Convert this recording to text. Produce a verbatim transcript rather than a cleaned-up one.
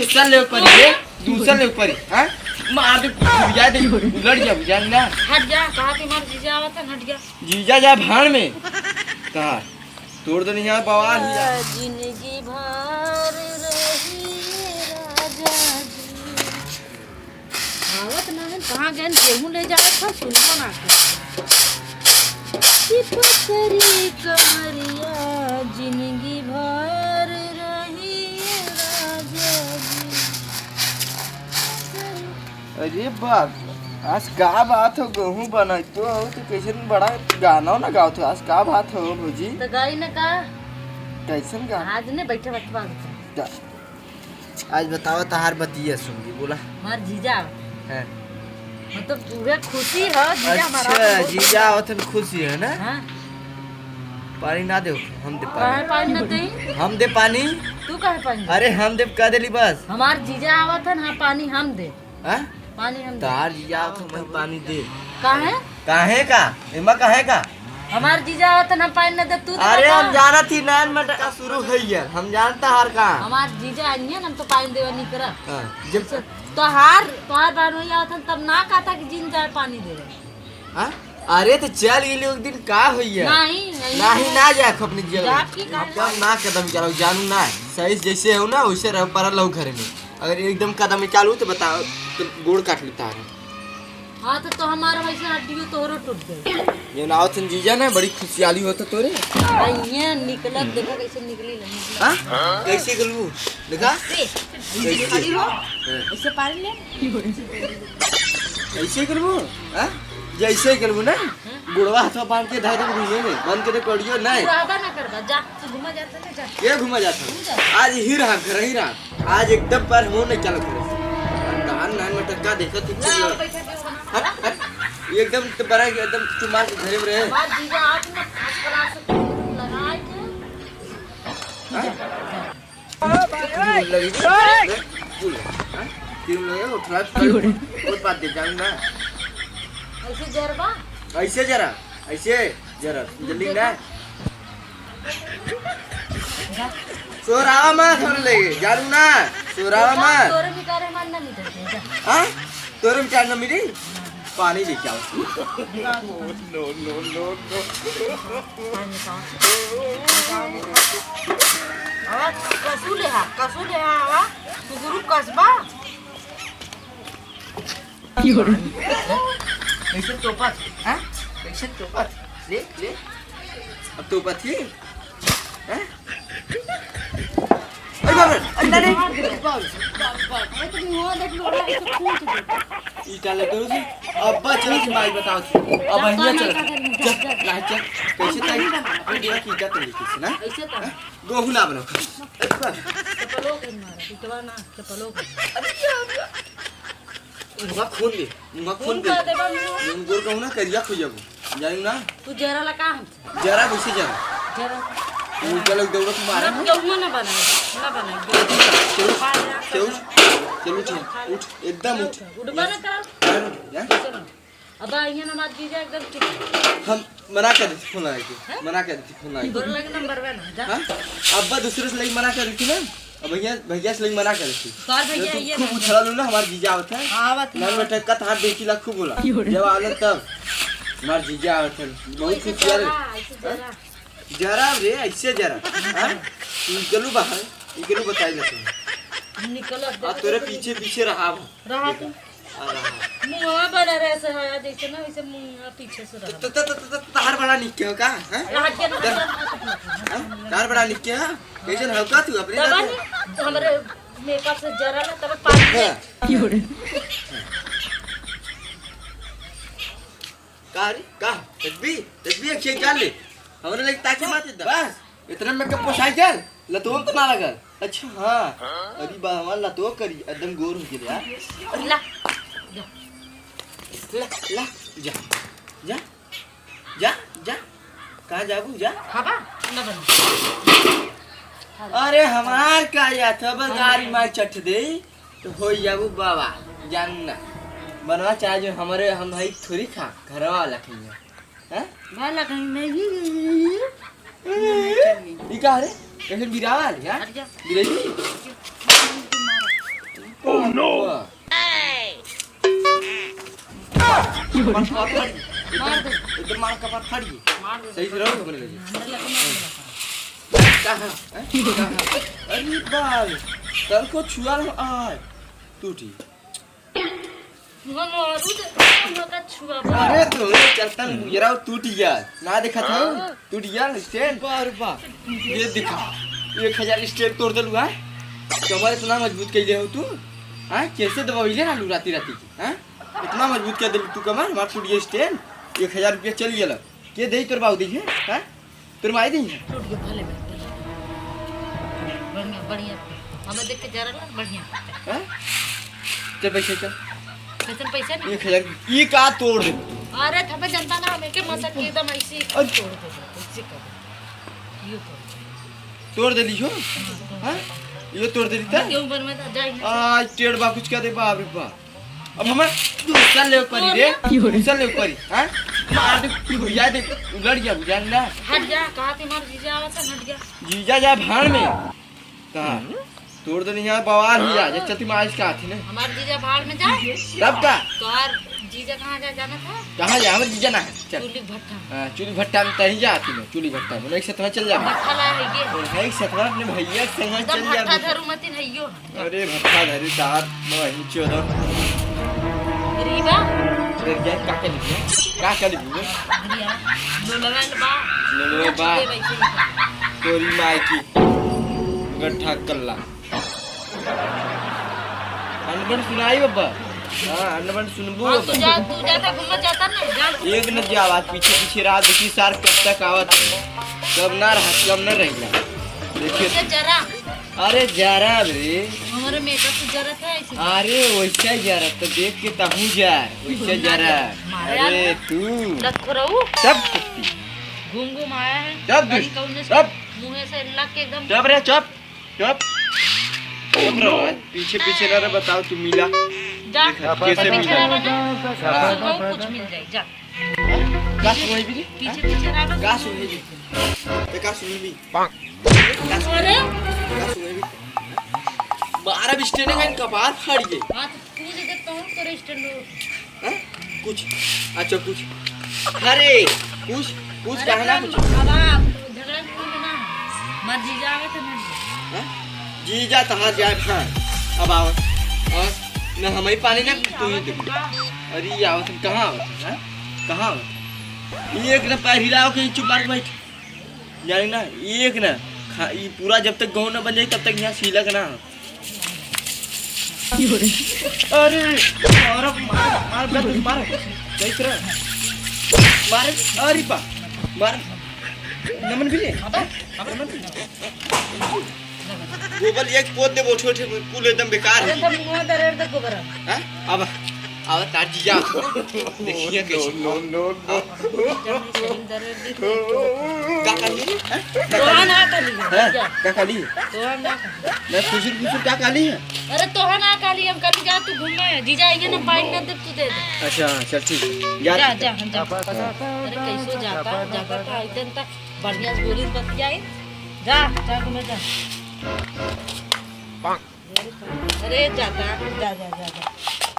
दूसरा ले ऊपर ये, दूसरा ले ऊपर, हाँ? मार दे, बुझा दे, लड़ जा, बुझा ना। हट जा, कहा कि हमार जीजा आवत है, हट जा। जीजा जा भाड़ में। कहा? तोड़ दो नहीं यार, बवाल हो जा। जिंदगी भर रही राजा जी। आवत ना है, कहाँ गए? गेहूं ले जाए था, सुनबो ना कर। कि पतरी कमरिया जिंदगी भर रही राजा जी। अरे बाप, आज का बात हो, गेहूं बनाई तो हो तो कैसे बड़ा गाना ना गाओ तो आज का बात हो भौजी? तो गाई ना का? कैसन गा? आज ने बैठे बैठे बात होता। आज बतावा तहार बतिया सुन ली, बोला। हमार जीजा आवत है। हाँ। मतलब उहे खुशी है, जीजा हमारा अच्छा, आवत है, बहुत जीजा आवत है, खुशी है ना? हाँ। पानी ना दे, हम दे काहे पानी। पानी ना दे? हम दे पानी। तू काहे पानी दे? अरे हम दे कह देली बस। हमार जीजा आवत है ना, पानी हम दे। हाँ? पानी हम दे। तहार जीजा आवत है, हम पानी दे। काहे? काहे का? एमा काहे का? हमार जीजा आवत है, हम पानी ना दे, तू दे अरे का? हम जानत ही नैन मटका शुरू है यार, हम जानता हर का। हमार जीजा आई है, हम तो पानी देवा नहीं करा। हाँ, जब तोहार, तोहार बहनोई आवत है, तब ना कहता कि जिन जाए पानी देवे। हाँ? अरे तो चल गेली एक दिन का होइया? नहीं, नहीं। नहीं ना जाए अपने जीजा। जाब की का? अब ना कदम चलाओ, जानू ना। सही से जैसे हो ना वैसे रह, पड़ल रहो घर में। अगर एकदम कदम चालू तो बताओ, तो गोड़ काट लेता है। हाँ, तो, तो हमारा वैसे हड्डी हो, तोहरो टूट गई। ये ना आवत जीजा ना, बड़ी खुशियाली होता तोरे। आ, ये निकलत, देखो कैसे निकली ना, निकलत। हाँ? कैसे करबू? देखा? ऐसे, कैसे? खड़ी हो, हाँ। ऐसे पार ले। ऐसे करबू? हाँ? जैसे करबू ना, हाँ। बुढ़वा हाथवा बांध के धर दे घूमे में, बंद के दे कड़ियो नहीं। बुढ़ावा ना करबा, जा, तू घूमा जाता ना, जा। ये घूमा जाता? घूम जा। आज ही रहा, घर ही रहा। आज एकदम पर हो नहीं चलत रहे। धान नान मटक्का देखत ही ना, चल। बैठा के वो बना। हट, हट। ये एकदम तो बड़ा एकदम चुमा के घरे में रहे। हमार जीजा आज ना first class लगा के। हाँ? क्यों लगी? क्यों लगी? हाँ? क्यों लगे? वो थोड़ा और बात दे जाऊंगा। ऐसे जरबा? ऐसे जरा, ऐसे जरा, जल्दी ना। सोरावा मत हम लेगे, जानू ना, सोरावा मत। तोरे मिटारे हमार ना मिटे, जा। हाँ? तोरे मिटारे ना मिटे? पानी लेके आओ। No, no, no, no। पानी का? आवा, कसू ले हा, कसू ले हा, आवा। कुकुरू कसबा। कैसे तोपत? हाँ? कैसे तोपत? ले, ले। अब तोपत ही? हाँ? अरे बाप रे, अरे नहीं, नहीं। बाप रे, बाप रे। अरे तो मुंह देख लो, ऐसे खून से देख। ईटा लगे उसे। अब बस चल, माई बताओ। अब जा, बहिनिया चल। जा, जा, जा। चल, ला, चल। कैसे ताई? अपने देवा की ईटा तंगी किसी ना? ऐसे तो। हाँ? गोहू ना बनाओ। चपलो के मारा, ईटवा ना, चपलो के। अरे यार, यार। मुंगा खोल दे, मुंगा खोल दे। का देबा मुंगा? मुंगोर कहूँ ना, करिया खो जाबो। जानियो ना? तू जरा ला का हम? जरा कैसे जरा? जरा। तू चलो दौड़त मारे ना, हम। केहू ना बनाए, ना बनाए। चलो, चलो, चलो, उठ, उठ, एकदम उठ। उठबा ना करब। यार, यार। चलो। अब आइए ना, हमार जीजा एकदम चुप। हम मना कर देती फोन लगा के। हैं? मना कर देती फोन लगा के। तोर लगे नंबर बा ना, जा। हाँ? अब्बा दूसरे से लगी मना कर देती ना। अब भैया, भैया से लगी मना कर देती। तोर भैया तो ये खूब ना। उछला लो ना, हमार जीजा आवत है। हाँ, आवत है। ना बेटा, कत हाथ देखी ला, खूब बोला। क्यों रे? जब आलन तब, हमार जीजा आवत है। बहुत ऐसे खुश यार। जरा, ऐसे हाँ? जरा। जरा रे, ऐसे जरा। हाँ? निकलू बाहर, निकलू बताई ना तुम। निकल अब आ, तोरे पीछे, पीछे रहा। रहा तू। आ रहा। मुंहवा बना रहे से है, जैसे ना वैसे मुंहवा पीछे से रहा। तो, तो, तो, तो, तो, तहार बड़ा निक के हो का? हैं? रहा के ना। हैं? तहार बड़ा निक के हो? कैसन हो का तू अपने दबा साथ? नहीं, तो हमारे मेकअप से जरा ना तब पानी हाँ। का रे? का? तस्बी? तस्बी एक छे जान ले। हमरे लायक ताकि मत दे। बस, इतना मेकअप पोसाई चल। लतोम तो ना लगल। अच्छा, हाँ। अरे बा, हमार लतो करी, एकदम गोर हो गेल यार। अरे ला। जा। ला, ला, जा। जा। जा, जा। कहाँ जाबू, जा। खाबा? ना बना। अरे हमार का जात है, बस गाड़ी मार चट दे। तो हो जाबू बाबा, जान ना। बनवा चाहे जो हमरे, हम हई थोड़ी खा, घरवा वाला खइया। हैं? भाला कहीं नहीं। ई का रे? कैसे बिरावा आ गया? हट जा। बिराई? Oh no! मार, मार, मार। एकदम, एकदम मार कपार फाड़ के। मार दे। सही से रहो, बोले लगे। कहाँ? हैं? कहाँ? अरे बाल, तनको छुआ लो आय। टूटी। मुँह में और उधर, मुँह का छुआ बा। अरे तोरे चलतन मुजरा टूट गया। ना देखा था? टूट गया stand? बार बार। ये दिखा, एक हजार stand तोड़ देलू, हाँ? कमर इतना मजबूत कैले हो तू? हाँ? कैसे दबावैले रहलू राती राती की? हाँ? इतना मजबूत कर देलू तू कमर, हमार टूट गया stand, एक हजार रुपया चल गया। के देई तोर बाऊ देई है? हाँ? तोर माई देई है? टूट गया, भले बा, भले। बढ़िया, बढ़िया। हमें देख के जरा ला, बढ़िया। हाँ? चल पैसे चल। कैसन पैसा नहीं? एक हजार, ई का तोड़ दे? अरे, थपे जनता ना, हमें के मसक के एकदम ऐसे ही अरे। तोड़ दे, ऐसे कर दे। यो तोड़ दे। तोड़ देली हो? हाँ? यो तोड़ देली त? हमें क्यों बनवे था? जाए यहाँ से। आज टेढ़ बा, कुछ कह दे, बाप रे बाप। अब हमार दूसरा लेवे परी रे। दूसरा लेवे परी, हाँ? मार दे, बुझा दे, लड़ गया, बुझा ना। हट जा, कहा थे हमार जीजा आवा था, हट जा। जीजा जा भाड़ में। कहा? तोड़ देनी यहाँ बवाल हो जा, जब चलती मारिस का हाथी ने। हमार जीजा भाड़ में जा। तब का? तोहार जीजा कहाँ जा, जाना था? कहाँ जा? हमार जीजा ना है। चल। चूल्ही भट्ठा। हाँ, चूल्ही भट्ठा में तहीं जा हाथी में, चूल्ही भट्ठा में। नहीं सतवा चल जा। भट्ठा ला है ये। नहीं सतवा अपने भैया के संग एकदम चल जा। भट्ठा धरू मतिन है यो। अरे भट्ठा धरी तार बहिन चोदन। अरे बा। अरे क्या, का कर लिया? का कर लिया? अरे यार, लोलवा बा। लोलवा बा। दे भाई, दे भाई। तोरी माई की गट्ठा कल्ला। अनबन सुनाई बाबा। हाँ, अनबन सुनबू हाँ, बाबा। तू जा, तू जाता घूमत जाता ना, जा। एक न जावा, पीछे पीछे रात देखी सार कब तक आवत है। कब ना रहा, कब ना रहिला। देखिए। ये जरा। अरे जरा रे। हमारे makeup से जरा था ऐसे। अरे वैसा जरा तो देख के तहू जा, वैसा जरा। मारे अरे यार। तू। लत खोराऊ। सब कुत्ती। घूम घूम आया है। सब कहीं दुष्ट। कहूँ ने सब। मुँह से लग के एकदम। चुप रे, चुप। चुप। चुप रहो, आज पीछे पीछे ना रे, बताओ तू मिला। जा, देख, पीछे कैसे पीछे मिला? रहो ना। हाँ। सुनो, कुछ मिल जाए, जा। का सुनाई भी रे? पीछे पीछे रहो। का सुनाई भी? ए, का सुनाई भी? का सुनाई अरे। भी? का सुनाई भी? बारह बिस्टे ने कहीं कपार फाड़ गए। हाँ, तो तू दे दे, तो हम तोरे stand हो। हाँ? कुछ। अच्छा, कुछ। अरे, कुछ, कुछ अरे कहा ना, तुम कुछ। अब आप झगड़ा झगड़ा में ना। मत जीजा आवे तो नहीं। हाँ? जीजा तहार जाए, हाँ। अब आवा। और न हमही पानी ना, तू ही दे। अरे, ये आवत है, कहाँ आवत है, हाँ? कहाँ आवत है? ये एक ना पैर हिलाओ के चुप मार के बैठ। जानी ना, एक ना, खा-, ई पूरा जब तक गहूँ ना बन जाई, तब तक यहाँ सीला के ना। अरे, मार, मार, मार, मार, मार। सही तरह। मार, अरे बा, मार। नमन भी ले। नमन भी ले। गोबर एक पोत दे, उठे, उठे, कुल एकदम बेकार अरे, है। सब मुँह दरेर दे गोबर। हाँ? अब, अब तार जीजा। देखिए कैसे। No, no, no, no। जब शरीर दरेर दे तो का कहली? हाँ? का तोहा कहली? ना कहली। हाँ? जा। का कहली? तोहा ना कहली। मैं फुसुर फुसुर का कहली है? अरे तोहा ना कहली, हम कहली जा तू घूमे। जीजा आइए ना, पानी ना दे तू दे दे। अच्छा, चल ठीक है। जा, जा, जा, जा। जा। अरे कैसो जाता, जाता था, एकदम तक बढ़िया से बोली बतियाई। जा, जा घूमे जा। अरे जाता, जा, जा, जा, जा।